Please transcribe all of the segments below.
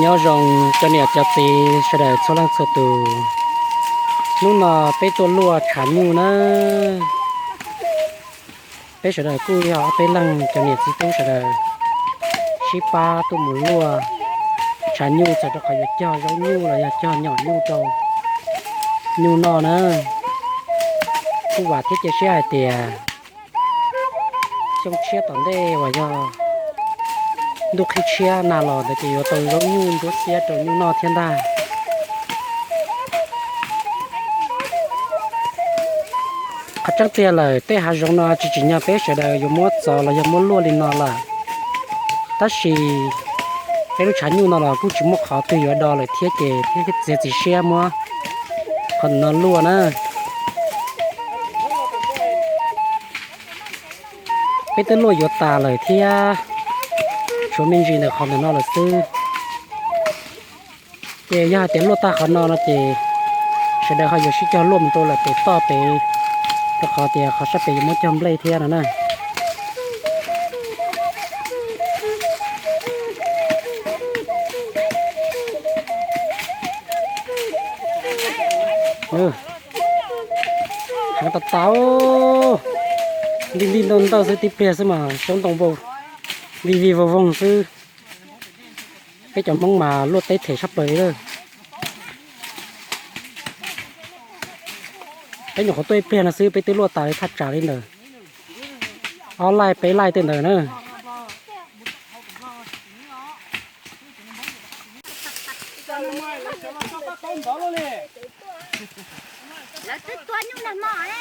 Nyob zoo cov niam cov txiv sawv daws txhua leej txhua tus. Hnub no peb tuaj luaj tshav nyuj na. Peb sawv daws kuj yog ob peb leeg cov niam txiv tub sawv daws sib pab tuaj mus luaj tshav nyuj txawm rau qhov yuav cog zaub nyuj los yog cog nyom nyuj rau nyuj noj na. Kuj vam thiab cia siab hais tias xyoo tshiab tom ntej uas yog ntuj qhib tshiab nag los ntawd ces yuav tau zaub nyuj ntsuab xiab rau nyuj noj thiab ntag. Qhov tseeb tiag lawm tej hav zoov no tsis tsim nyog peb sawv daws yuav muab txov los yog muab luaj li no lawm. Tab sis peb lub tshav nyuj no los kuj tsis muaj qhov twg yuav do lawm thiab ces thiaj txiav txim siab muab qhov no luaj na. Peb twb luaj yuav tas lawm thiab, tshuav me ntsis ntawm qhov ntawm no lawm xwb. Ces yog hais tias luaj tag qhov no no ces sawv daws ho yuav sib cog luaj mus rau lawm pem toj pem, rau qhov tias qhov sab pem yuav muab cog nplej thiab no na. Heev tas tas, nti nti ntawj ntawj xwb tib pliag xwb mas xyoob ntoo vau vij vij voog voog xwb. Peb cov Hmoob mas luaj teb them sab plaws li lawm. Peb nyuam qhuav tuaj ib pliag no xwb peb twb luaj tas li thaj tsam li ntawd, ob laij peb laij tej ntawd na. Lawv twb tua nyuj nag hmo ne.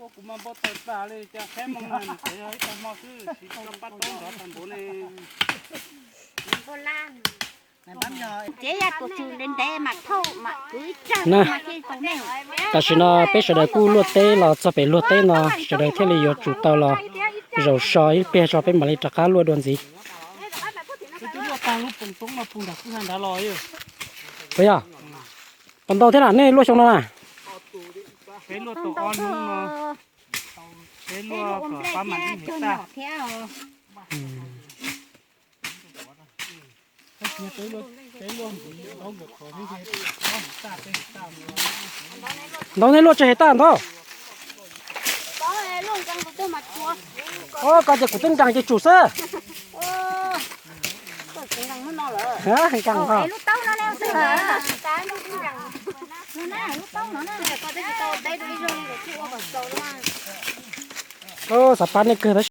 Kuv mas npau taws tas li cas qheb moo na, ib tag hmo xwb tsis tau pab tau nrov tag npaum ne. Tsev yaj tus tswv ntev ntev mas thauj mas kwv ib tsag mas thiaj tau nej. Tam sim no peb sawv daws kuj luaj teb los txog pem luag teb no, sawv daws thiaj li yuav tsum tau los zaum so ib pliag tso peb mam li rov qab luaj dua ntxiv. Puas yog? Puas ntau thiab na nej luaj xyoo no na? Ntau nej luaj tsis hais tag ntau. Koj ces kuv twb nkees ces tsum xwb. Nkees os. Xav pab nej kawg tab sis